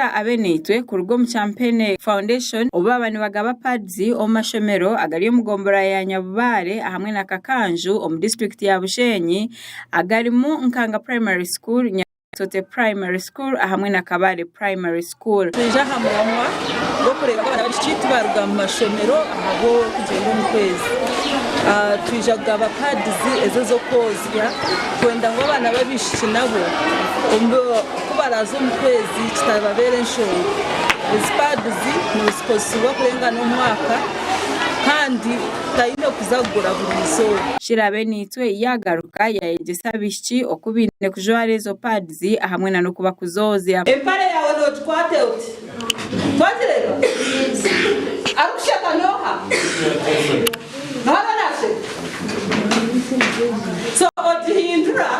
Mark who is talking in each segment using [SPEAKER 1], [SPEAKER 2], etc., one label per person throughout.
[SPEAKER 1] Sheila Abeneitwe kuruga omu Champene Foundation obu baaba nibagaba pads omu mashomero agari omu gombolola ya Nyabubare hamwe na Kakanju omu disiturikiti ya Bushenyi agarimu Nkanga Primary School, Nyatote Primary School hamwe na Kabale Primary School.
[SPEAKER 2] Twija aha muramwa gw'okureeba ngu abaana b'abaishiki tibaruga mu mashomero ahabw'okugyenda omu kwezi. Twija kugaba pads ezi ez'okwozya kwenda ngu abaana b'abaishiki nabo ku baraaze omu kwezi kitababeera enshonga. Ezi pads nizikozesibwa kurengana omwaka kandi taine kuza kugura buri izooba.
[SPEAKER 1] Kirabe naitwe yaagaruka yaayegyesa abaishiki oku baine kujwara ezo pads ahamwe na n'oku bakuzoozya.
[SPEAKER 2] Empare yaawe noogikwata oti? Twagireeba? Arikusheka n'oha? N'oha ariyo naasheka? So ogihindura.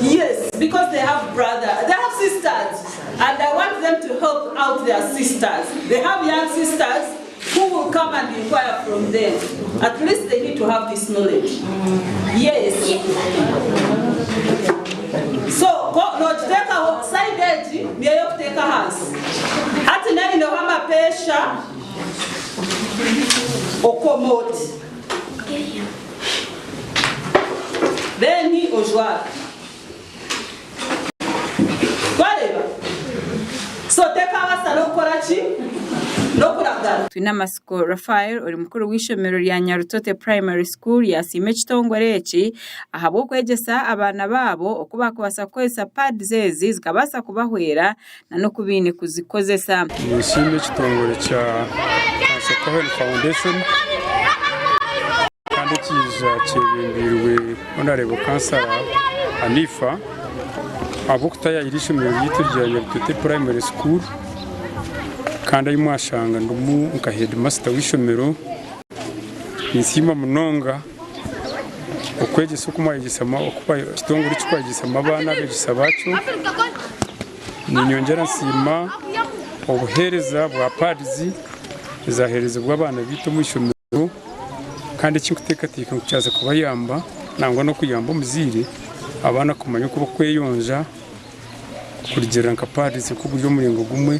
[SPEAKER 2] Yes, because they have brother, they have sisters and I want them to help out their sisters. They have young sisters who will come and inquire from them. At least they need to have this knowledge. Yes. So, ko nogiteekaho side egi niyo ey'okuteeka ahansi. Hati naineho amapeesha okoma oti. Then ojwara. Twareeba? So tekabaasa n'okukora ki? N'okuragara.
[SPEAKER 1] Twinamatsiko Raphael ori mukuru w'eishomero rya Nyarutote Primary School yasiima ekitongore eki ahabw'okwegyesa abaana baabo oku baakubaasa kukozesa pads ezi zikabaasa kubahwera na n'oku baine kuzikozesa.
[SPEAKER 3] Ninsiima ekitongore kya Cancer Cohen Foundation kandi ekiija kyebembeirwe Honarebo Kansara Hanifa ahabw'okutayayira eishomero ryaitu rya Nyabutete Primary School kandi ahi mwashanga ndimu nka heedimasita w'eishomero. Ninsiima munonga okwegyesa oku mwayegyesamu oku ekitongore eki kwayegyesamu abaana abeegyesa baakyo. Ninyongyera nsiima obuheereza bwa pads ezaheerezibwa abaana baitu omu ishomero kandi eki nkuteekateeka ngu kyaza kubayamba nangwa n'okuyamba omuzaire abaana kumanya oku barikweyonja kurugiirira nka pads oku guri omuringo gumwe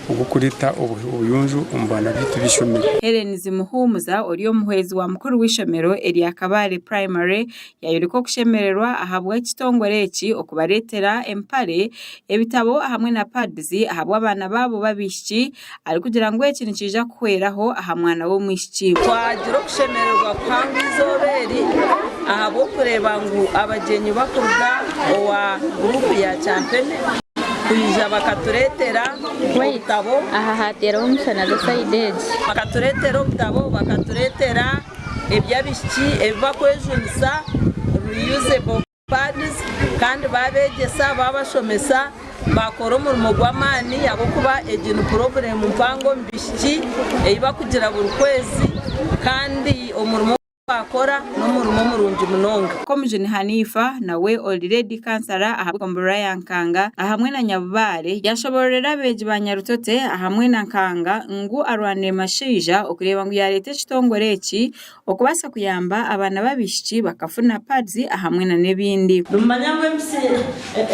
[SPEAKER 3] ogw'okureeta obuyonjo omu baana baitu b'eishomero.
[SPEAKER 1] Hellen Zimuhumuza ori omuhwezi wa mukuru w'eishomero erya Kabale Primary Yaayoreka okushemererwa ahabw'ekitongore eki okubareetera empare, ebitabo hamwe na pads ahabw'abaana baabo b'abaishiki arikugira ngu eki nikiija kuhweraho aha mwana w'omwishiki.
[SPEAKER 2] Twagira okushemererwa kuhango eizooba eri ahabw'okureeba ngu abagyenyi bakuruga owa guruupu ya Kyampene kwija bakatureetera obutabo. Bakatureetera obutabo, bakatureetera. eby'abaishiki ebi bakwejunisa, reusable pads, kandi baabegyesa, baabashomesa, baakora omurimo gw'amaani ahabw'okuba egi ni purobulemu mpango omu baishiki ei bakugira buri kwezi kandi omurimo ogu baakora n'omurimo murungi munonga.
[SPEAKER 1] Komujuni Hanifa nawe ori Lady Kansara aha gomborora ya Nkanga ahamwe na Nyabubaare yashobororera abeegi ba Nyarutote ahamwe na Nkanga ngu arwanire mashaija okureeba ngu yareeta ekitongore eki okubaasa kuyamba abaana b'abaishiki bakafuna pads ahamwe na n'ebindi.
[SPEAKER 4] Nimumanya ngu empitsi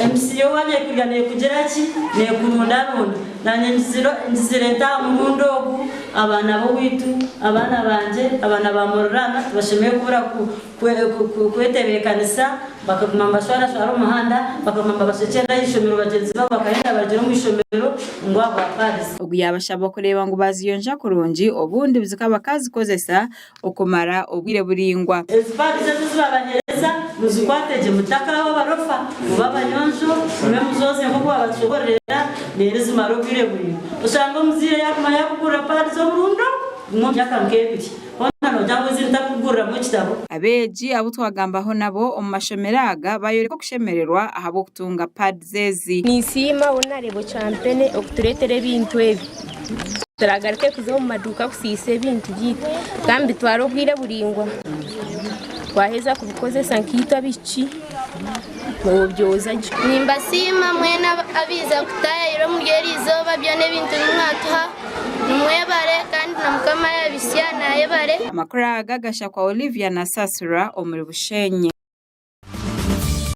[SPEAKER 4] empitsi y'owaanyu ekurya neekugira ki? Neekurundarunda. Naanye ngizire ngizire nta aha murundi ogu, abaana b'owaitu, abaana bangye, abaana ba Mururana tibashemereire kubura ku kwe ku kwetebeekanisa bakaguma nibashwarashwara omu muhanda, bakaguma nibabashekyerera aha ishomero bagyenzi baabo bakahenda barugire omu ishomero ngu ahabwa pads.
[SPEAKER 1] Ogu yaabashaba kureeba ngu baaziyonja kurungi obundi zikaba bakaazikozesa okumara obwire buraingwa.
[SPEAKER 4] Ezi pads ezi ezibabahereza muzikwate gye mutakaaho abarofa, mube abayonjo, mume muzooze nk'oku babatushobororera reero zimare obwire buraingwa. Oshange omuzaire yaaguma yaakugurira pads omurundi gumwe omu myaka nk'ebiri. Hoona noogira ngu ezi ntakuguriramu ekitabo.
[SPEAKER 1] Abeegi abu twagambaho nabo omu mashomero aga bayoreka okushemererwa ahabw'okutunga pads ezi.
[SPEAKER 5] Ninsiima Honarebo Kyampene okutureetera ebintu ebi. Turagaruke kuza omu maduuka kusiisa ebintu byaitu kandi nibitwara obwire buraingwa. Twaheza kubikozesa nkaitwe abaishiki nobyoza gye.
[SPEAKER 6] Nimbasiima mwena abaiza kutaayayira omuri eri izooba byona ebintu ebi mwatuha. Nimwebare kandi na Mukama yaabitsya naayebare.
[SPEAKER 1] Amakuru aga gashakwa Olivia Nasasira omuri Bushenyi.